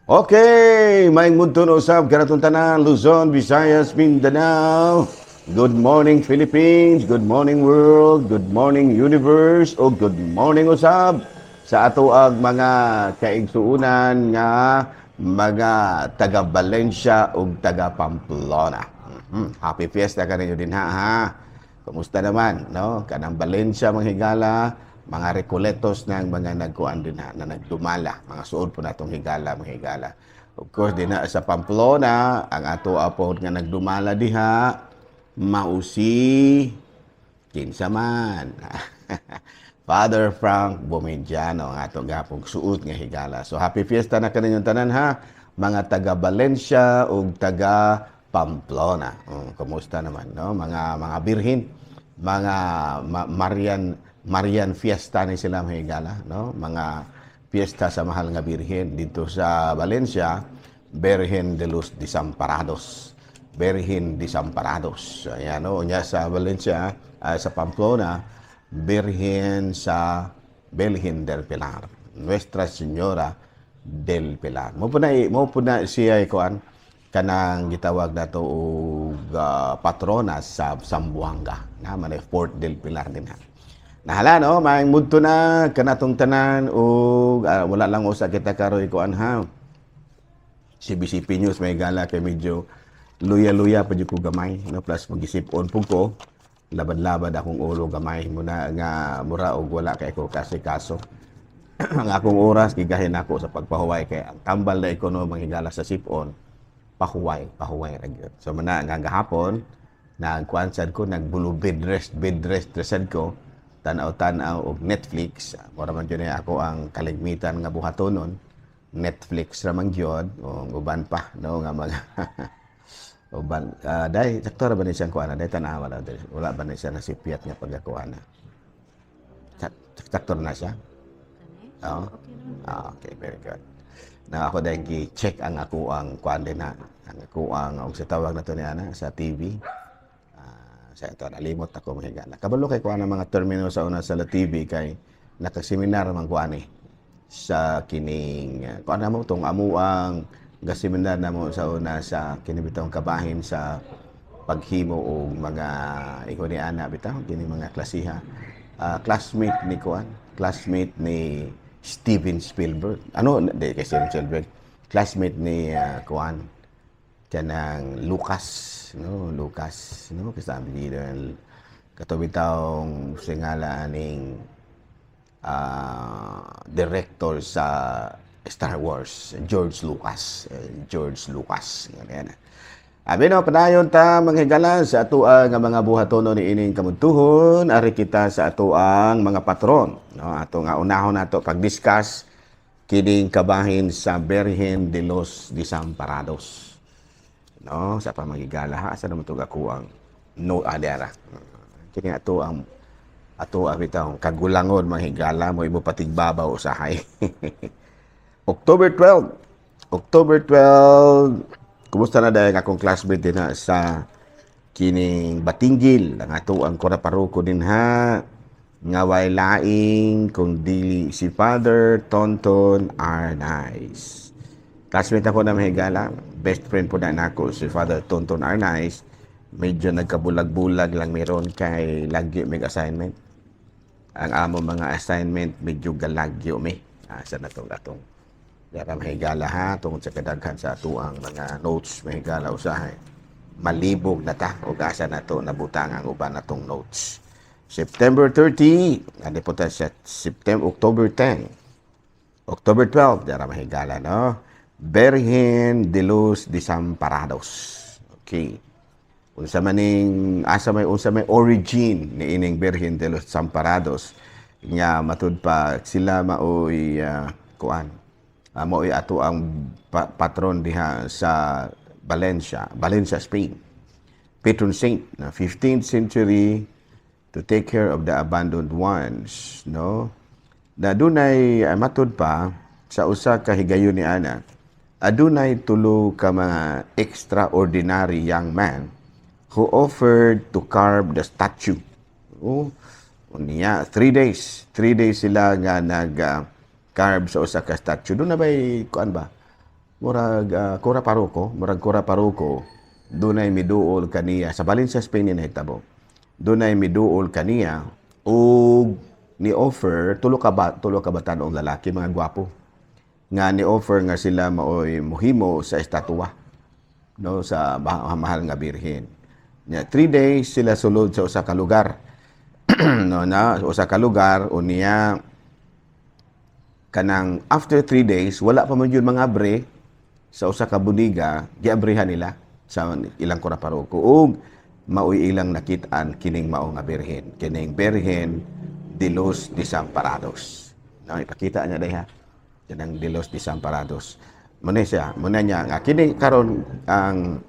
Okay, maayong mudto usab kanatong tanan, Luzon, Visayas, Mindanao. Good morning, Philippines, good morning, world, good morning, universe, o good morning usab sa ato ang mga kaigsuunan nga mga taga Valencia ug taga Pamplona. Happy fiesta kaninyo din ha, ha. Kumusta naman, no? Kanang Valencia, mga higala, mga Recoletos ng mga nagkuan din ha, na nagdumala, mga suod po natong higala, mga higala. Of course, din na sa Pamplona, ang ato apod nga nagdumala diha, mausi, kinsa man. Father Frank Bomediano, ang ato gapong suot nga higala. So happy fiesta na kaninyong tanan ha, mga taga Valencia ug taga Pamplona. Oh, kumusta naman, no? Mga birhin, mga Marian Marian fiesta ni sila, mga higala, no? Mga fiesta sa Mahal nga Birhen dito sa Valencia, Virgen de los Desamparados. Virgen Desamparados. Ayan, no? Unya sa Valencia, sa Pamplona, Virgen sa Virgen del Pilar. Nuestra Señora del Pilar. Mo po na siya kuan kanang gitawag nato og patrona sa Zamboanga na man Fort del Pilar din ha. Nahala no, maayong mudto na kanatong tanan ug wala lang usa kita karoy kuan ha. CBCP News, may gala, kay medyo luya-luya pa jud ko gamay no, plus magisip-on pug ko, labad-labad akong ulo gamay muna nga mura og wala kay ko kasi kaso ang akong oras gigahin ako sa pagpahuway kay ang tambal na ko no, mga higala, sa sip-on, pahuway pahuway ra gyud. So mana nga gahapon nagkuan sad ko, nagbulo, bed rest, bed rest sad ko, tan-aw-tan-aw og Netflix. Mura man jud ako ang kaligmitan nga buhatonon, Netflix ra man gyud o uban pa no nga mga uban. Dai sakto ra ba ni siyang kuan? Dai tan-awa lang dai. Wala ba ni siya nasipyat nga pagkakuan na? Sakto na siya. Oo. Ah, okay, very good. Na ako dahil gi-check ang ako ang kuan din na ang ako ang og sa tawag na to ni ana sa TV. Ah, sa ito nalimot ako, mga higala. Kabalo kay kuan ang mga termino sa una sa la TV kay nakaseminar man kuan eh sa kining kuan na mo tong amo ang gaseminar na mo sa una sa kini bitong kabahin sa paghimo og mga ingon ni ana bitaw kini mga klasiha. Ah, classmate ni kuan, classmate ni Steven Spielberg, ano, di kay Steven Spielberg, classmate ni kuan kanang Lucas no, Lucas no, kasi sabi dito kato bitawng singala aning director sa Star Wars, George Lucas, George Lucas ganyan. Abi no, padayon ta, mga higala, sa atoang nga mga buhatono ni ining kamudtuhon, ari kita sa atoang mga patron. No, ato nga unahon nato pag-discuss kining kabahin sa Virgen de los Desamparados. No, sa pamagigala ha, asa naman to ako ang no adera. Kini ato ang ato bitaw kagulangon, mga higala, mo imo patigbabaw usahay. October 12. October 12. Kumusta na dahil akong classmate din ha sa kining Batinggil, ang ato ang kura paroko din ha nga way laing kung dili si Father Tonton Arnaiz. Classmate ako na, mahigala, best friend po na nako si Father Tonton Arnaiz. Medyo nagkabulag-bulag lang meron kay lagi may assignment. Ang amo mga assignment medyo galagyo mi. Asa na tong atong Dara, mahigala ha, tungod sa kadaghan sa atuang mga notes, mahigala, usahay. Malibog na ta o asa na to nabutang ang uban natong notes. September 30, ano po ta sa September, October 10. October 12, dara, mahigala, no? Virgen de los Desamparados. Okay. Unsa maning asa may unsa may origin ni ining Virgen de los Desamparados nga matud pa sila maoy kuan maoy ato ang patron diha sa Valencia, Valencia, Spain. Patron saint na 15th century to take care of the abandoned ones, no? Na dunay matud pa sa usa ka higayon ni ana, adunay tulo ka mga extraordinary young man who offered to carve the statue. Oh, unya, 3 days. 3 days sila nga nag carve sa usa ka statue. Doon na ba'y, kuan ba? Murag kura paroko, murag kura paroko, dunay miduol kaniya sa Valencia, Spain ni nahitabo. Dunay miduol kaniya ug ni offer tulo ka batan-ong lalaki, mga gwapo, nga ni offer nga sila maoy muhimo sa estatwa, no, sa Mahal nga Birhen. Nya 3 days sila sulod sa usa ka lugar, no, na usa ka lugar. Unya kanang after 3 days, wala pa man yun mga abre sa usa ka bodega, giabrihan nila sa ilang kura paroko ug maoy ilang nakit-an kining mao nga birhen, kining Birhen de los Desamparados, no? Ipakita niya diha kanang de los Desamparados mo siya muna niya nga kini karon ang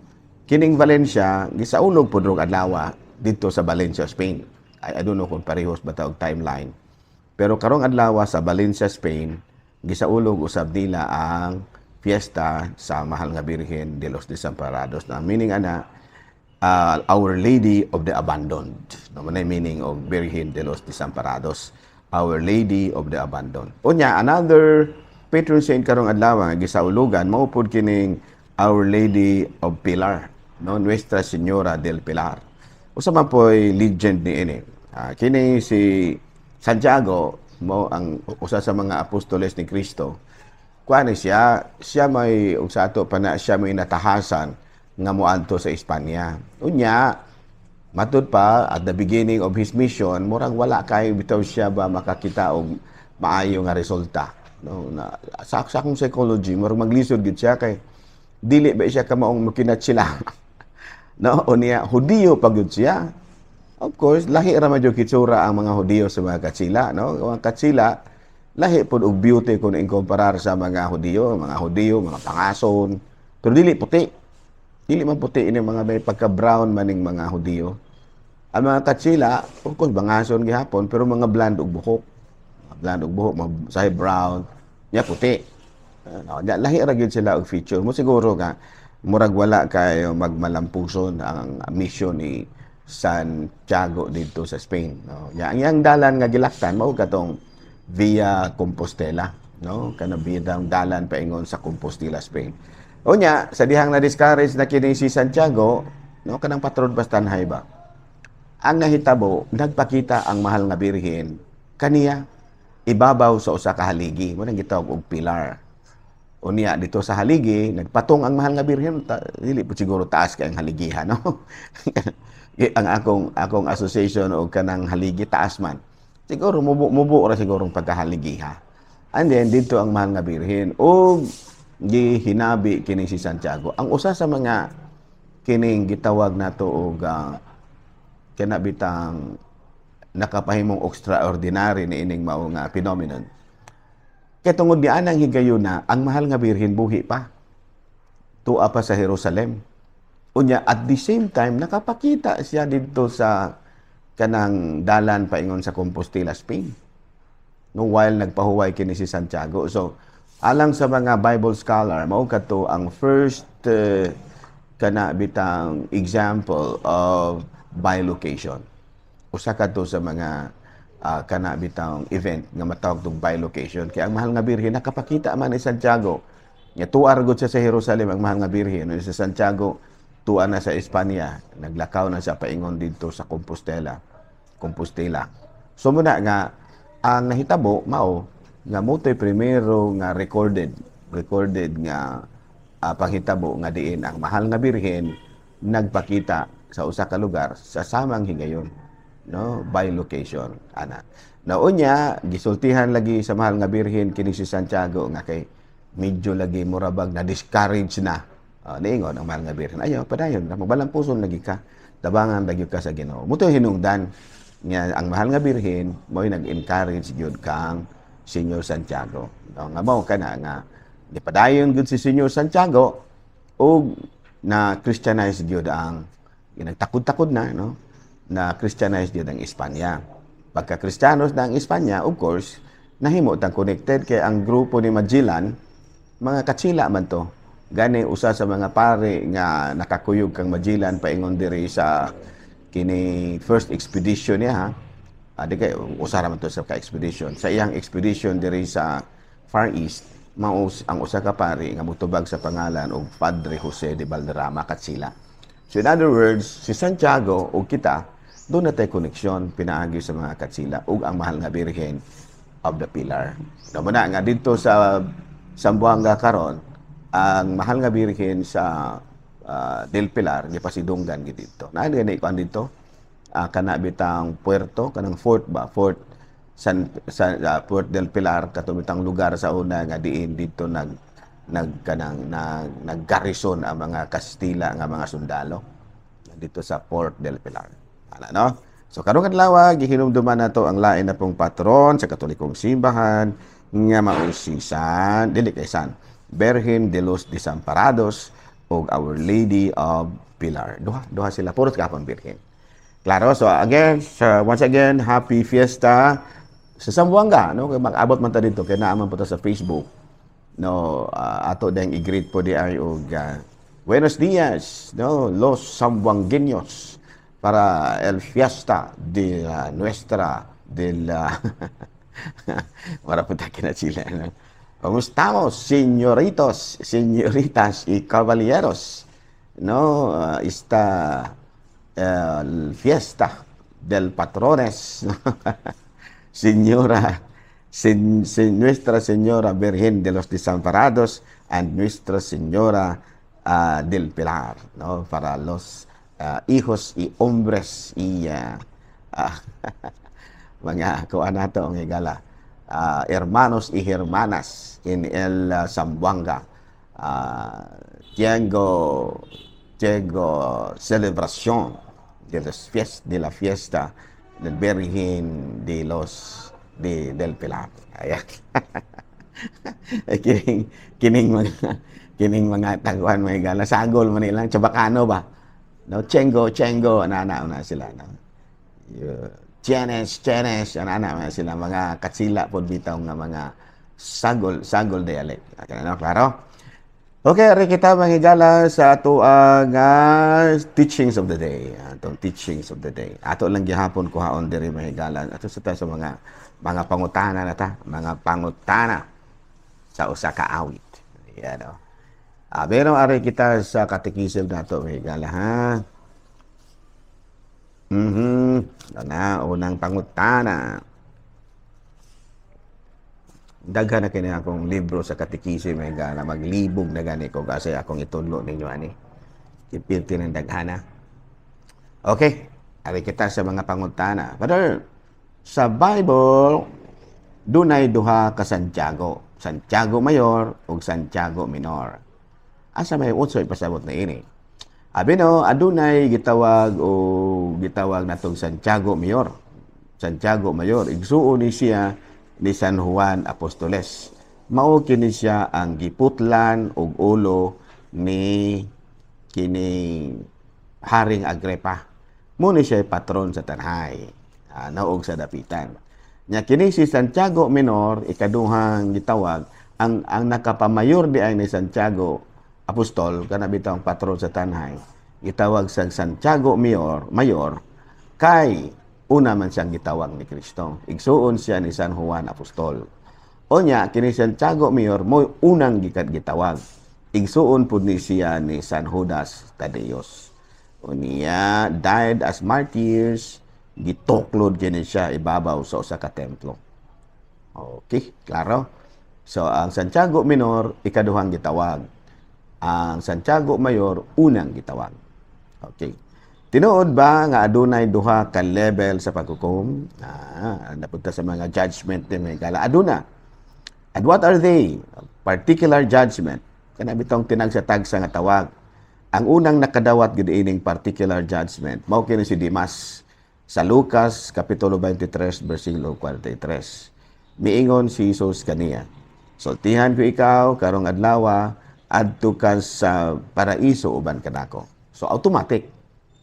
kining Valencia gisaulog pud rong adlaw didto sa Valencia, Spain. I don't know kung parehos ba ta og timeline, pero karong adlaw sa Valencia, Spain, gisaulog usab nila ang fiesta sa Mahal nga Birhen de los Desamparados na meaning ana Our Lady of the Abandoned. No, man meaning of Birhen de los Desamparados, Our Lady of the Abandoned. Unya another patron saint karong adlaw nga gisaulugan mao pod kining Our Lady of Pilar, no, Nuestra Señora del Pilar. Usa man po'y legend ni ini. Kini si Santiago mo ang usa sa mga apostoles ni Kristo. Kuan ni siya, siya may ug sa ato pa na siya may natahasan nga moadto sa Espanya. Unya, matud pa at the beginning of his mission, murag wala kay bitaw siya ba makakita og maayo nga resulta. No, na, sa akong psychology, murag maglisod gid siya kay dili ba siya kamaong makinat sila. No, unya Hudiyo pa gyud siya. Of course, lahi ra man jud kitsura ang mga Hudiyo sa mga Katsila, no? Ang mga Katsila lahi pod og beauty kung ikumparar sa mga Hudiyo, mga Hudiyo, mga pangason. Pero dili puti. Dili man puti ini, mga may pagka-brown maning mga Hudiyo. Ang mga Katsila, of course, bangason gihapon, pero mga blonde og buhok. Mga blonde og buhok, mga say brown, nya puti. Ano, nya, lahi ra gyud sila og feature. Mo siguro nga murag wala kayo magmalampuson ang mission ni Santiago dito sa Spain, no? Nya ang iyang dalan nga gilaktan mao katong Via Compostela, no? Kana bidang dalan paingon sa Compostela, Spain. Unya, sa dihang na-discourage na kini si Santiago, no, kanang patron bastanhay ba? Ang nahitabo, nagpakita ang Mahal nga Birhen kaniya ibabaw sa usa ka haligi, mo nang gitawag og pilar. Unya dito sa haligi, nagpatong ang Mahal nga Birhen, dili po siguro taas kay ang haligihan, no? Ang akong association og kanang haligi, taas man. Siguro mubo mubo ra siguro ang pagkahaligiha. And then dito ang Mahal nga Birhen og gihinabi kini si Santiago. Ang usa sa mga kining gitawag nato og kana bitang nakapahimong extraordinary ni ining mao nga phenomenon. Kay tungod ni anang higayuna, ang Mahal nga Birhen buhi pa. Tua pa sa Jerusalem. Unya at the same time nakapakita siya didto sa kanang dalan paingon sa Compostela, Spain. No, while nagpahuway kini si Santiago. So alang sa mga Bible scholar, mao kadto ang first kana bitang example of bilocation. Usa kadto sa mga kana bitang event nga matawag tong bilocation kay ang Mahal nga Birhen nakapakita man ni Santiago. Nga tuar gud siya sa Jerusalem ang Mahal nga Birhen. No, si Santiago tua na sa Espanya, naglakaw na siya paingon didto sa Compostela. Compostela. So muna nga ang nahitabo mao nga motoy primero nga recorded recorded nga panghitabo nga diin ang Mahal nga Birhen nagpakita sa usa ka lugar sa samang higayon, no, bilocation ana. Naunya gisultihan lagi sa Mahal nga Birhen kini si Santiago nga kay medyo lagi murabag na discourage na. Niingon ang Mahal nga Birhen, "Ayo, padayon, magbalampuson lagi ka, tabangan lagi ka sa Ginoo." Mo hinungdan nga ang Mahal nga Birhen mo'y nag-encourage gyud kang Senyor Santiago, no, nga mao kana nga gipadayon gyud si Senyor Santiago ug na Christianize gyud ang nagtakod-takod na, no, na Christianize gyud ang Espanya. Pagka Kristiyanos na ang Espanya, of course, nahimo tang connected kay ang grupo ni Magellan, mga Katsila man to. Gani usa sa mga pare nga nakakuyog kang Magellan paingon diri sa kini first expedition niya, ha. Di kay usa ra man to sa ka expedition. Sa iyang expedition diri sa Far East, Mao ang usa ka pari nga motubag sa pangalan og Padre Jose de Valderrama Katsila. So in other words, si Santiago ug kita duna tay koneksyon pinaagi sa mga Katsila ug ang Mahal nga Birhen of the Pillar. No mo na nga didto sa Zamboanga karon, ang Mahal nga Birhen sa del Pilar gipasidunggan gid didto. Naa gani kuan didto? Kana bitang puerto, kanang fort ba? Fort San, sa Fort del Pilar, kato bitang lugar sa una nga diin didto nag nag kanang nag naggarison ang mga Kastila nga mga sundalo dito sa Fort del Pilar. Ana, no? So karong adlaw, gihinumduman nato ang lain na pong patron sa Katolikong simbahan nga mao si San, dili kay San, Virgen de los Desamparados ug Our Lady of Pilar. Duha, duha sila, puros gapon birhen. Klaro? So again, so once again, happy fiesta sa Zamboanga, no? Kay mag-abot man ta dito, kay naa man po ta sa Facebook. No, ato ding i-greet po di ay og buenos dias, no, los Zamboangueños para el fiesta de la nuestra de la para punta kina sila. No? ¿Cómo estamos, señoritos, señoritas y caballeros? No, esta fiesta del patrones, Señora, Nuestra Señora Virgen de los Desamparados and Nuestra Señora del Pilar, no? Para los hijos y hombres y mga kuan nato ang higala, hermanos y hermanas in el Zamboanga. Tengo celebración de la fiesta del Virgen de los de del Pilar. Ayan. Ay, kining mga taguan, mga higala, sagol man ilang Chabacano ba? No, chengo, chengo, ana na sila, no. Chenes, chenes, ana na sila, mga Katsila pod bitaw nga mga sagol, sagol dialect. Okay, no, klaro? Okay, ari kita, mga higala, sa ato ang teachings of the day. Atong teachings of the day. Ato lang gihapon kuhaon diri, mga higala. Ato sa ta sa mga pangutana na ta, mga pangutana sa usa ka awit. Yan, no. Pero ari kita sa katekisim nato, mga higala, ha. Na, unang pangutana. Daghan na kini akong libro sa katekisim, mga higala. Maglibog na gani ko kasi akong itudlo ninyo ani. Ipilti ng daghana. Okay. Ari kita sa mga pangutana. Brother, sa Bible, dunay duha ka Santiago. Santiago Mayor ug Santiago Minor. Asa may unsoy pasabot na ini? Abi no, adunay gitawag o gitawag natong Santiago Mayor. Santiago Mayor, igsuon ni siya ni San Juan Apostoles. Mao kini siya ang giputlan og ulo ni kini Haring Agripa. Mo ni siya patron sa Tanhay, naog sa Dapitan. Nya kini si Santiago Minor, ikaduhang gitawag, ang nakapamayor di ay ni Santiago Apostol, kana bitaw ang patron sa Tanhay, gitawag sa Santiago Mayor, Mayor kay una man siyang gitawag ni Kristo. Igsuon siya ni San Juan Apostol. Onya kini Santiago Mayor mo unang gikat gitawag. Igsuon pud ni siya ni San Judas Tadeus. Unya died as martyrs, gituklod kini siya ibabaw sa usa ka templo. Okay, klaro? So ang Santiago Minor, ikaduhang gitawag. Ang Santiago Mayor, unang gitawag. Okay. Tinuod ba nga adunay duha ka level sa paghukom? Napunta sa mga judgment ni mga higala. Aduna. And what are they? Particular judgment. Kana bitong tinagsa-tagsa nga tawag. Ang unang nakadawat gid ining particular judgment mao kini si Dimas sa Lucas kapitulo 23 bersikulo 43. Miingon si Jesus kaniya, "Sultihan ko ikaw karong adlaw, adto ka sa paraiso uban kanako." So automatic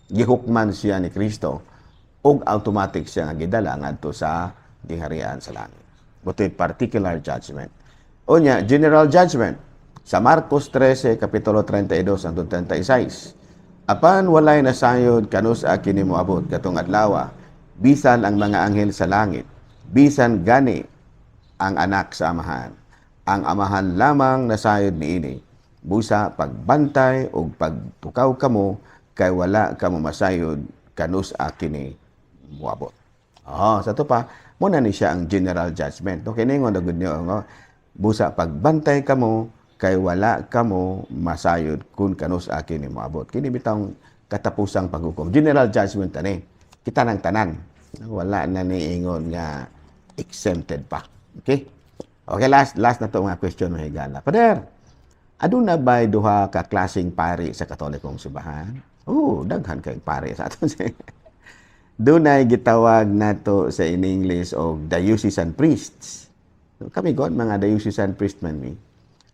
gihukman siya ni Kristo ug automatic siya nga gidala ngadto sa giharian sa langit. Butoy particular judgment. Unya, general judgment. Sa Marcos 13, Kapitulo 32 hangtod 36. "Apan walay nasayod kanus-a kini moabot katong adlaw, bisan ang mga anghel sa langit, bisan gani ang Anak sa Amahan. Ang Amahan lamang nasayod niini. Busa pagbantay ug pagtukaw kamo, kay wala kamo masayod kanus-a kini moabot. Oh, sa to pa, muna ni siya ang general judgment. Okay, ningon na gud niyo, no? Busa pagbantay kamo, kay wala kamo masayod kung kanus-a kini moabot. Kini bitawng katapusang paghukom. General judgment ani. Kita nang tanan. Wala na ni ingon nga exempted pa. Okay? Okay, last last na to mga question, mga higala. Pader, aduna ba duha ka klaseng pari sa Katolikong simbahan? Oh, daghan kay pari sa aton. Dunay gitawag nato sa in English og diocesan priests. No, kami god mga diocesan priest man mi.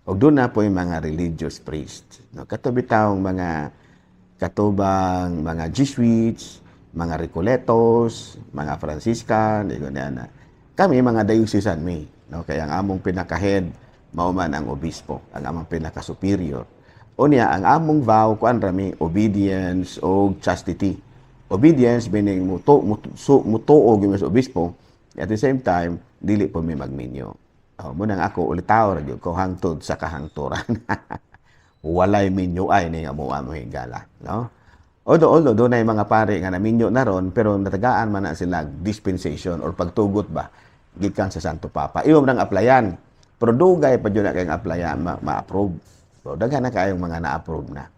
Og duna poy mga religious priests. No, kato bitawng mga katubang mga Jesuits, mga Recoletos, mga Franciscan, ingon na. Kami mga diocesan mi. No, kaya ang among pinaka-head mao man ang obispo, ang among pinaka-superior. Unya ang among vow kuan rami, obedience o chastity. Obedience meaning muto muto so, mutuo gyud sa obispo, at the same time dili po mi magminyo. Oh, munang ako ulitaw ra gyud ko hangtod sa kahangturan. Walay minyo ay ni nga mua mo higala, no? Although dunay mga pare nga naminyo na ron, pero natagaan man na sila dispensation or pagtugot ba gikan sa Santo Papa. Iyo nang applyan. Pero dugay pa jud na kayong applyan ma-approve. So daghan na kayong mga na-approve na.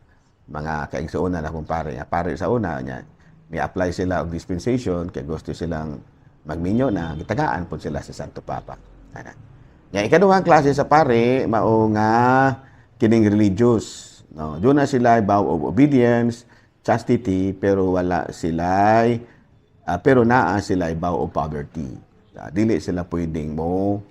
Mga kaigsuonan akong pare, nga pare sa una niya, ni-apply sila og dispensation kay gusto silang magminyo na, gitagaan pod sila sa Santo Papa. Ana. Nya ikaduhang klase sa pare mao nga kining religious. No, doon na sila vow of obedience, chastity, pero wala sila pero naa sila vow of poverty. Dili sila pwedeng mo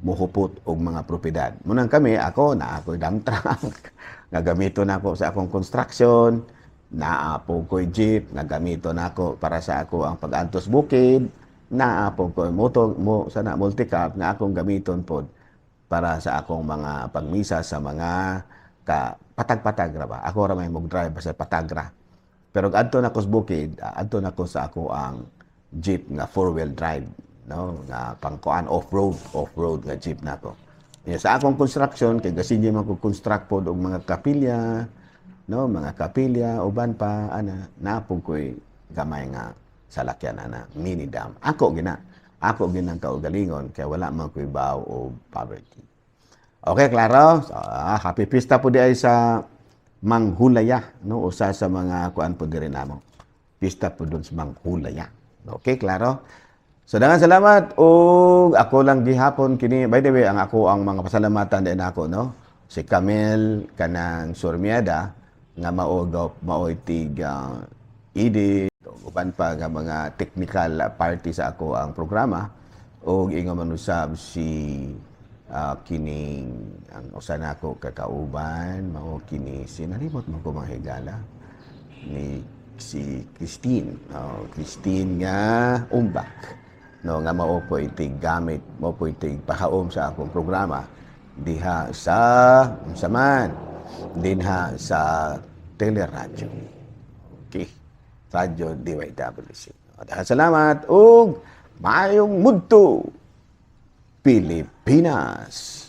muhupot og mga propiedad. Munang kami, ako, naa ko'y dump truck, nga gamiton nako sa akong construction, naa po ko'y jeep, nga gamiton nako para sa ako ang pag-antos bukid, naa po ko'y moto, mo, sana multicab, nga akong gamiton pod para sa akong mga pagmisa sa mga ka patag-patag ra ba. Ako ra may mo-drive sa patagra. Pero adto na ko sa bukid, adto na ko sa ako ang jeep nga four-wheel drive, no, nga pangkuan off-road, off-road nga jeep nako. Ya, sa akong construction kay gasige man ko construct pod og mga kapilya, no, mga kapilya uban pa ana, naa pod ko'y gamay nga salakyan ana, mini dump. Ako gina. Ako ginang kaugalingon kay wala man ko'y vow of poverty. Okay, klaro? So, happy pista po di ay sa Manghulaya, no? Usa sa mga kuan po diri namo. Pista po dun sa Manghulaya. Okay, klaro? So, daghang salamat ug ako lang gihapon kini. By the way, ang ako ang mga pasalamatan din ako, no? Si Camille kanang Surmiada nga mao maoy tig edit uban pa nga mga technical party sa ako ang programa ug ingon man usab si kining ang usa nako kakauban mao kini si, nalimot man ko, mga higala, ni si Christine, no, Christine nga Umbak, no, nga mao po iti gamit mao po iti pahaom sa akong programa diha sa unsa man dinha sa teleradyo. Okay, Radyo DYWC. Daghang salamat ug maayong mudto, Pilipinas.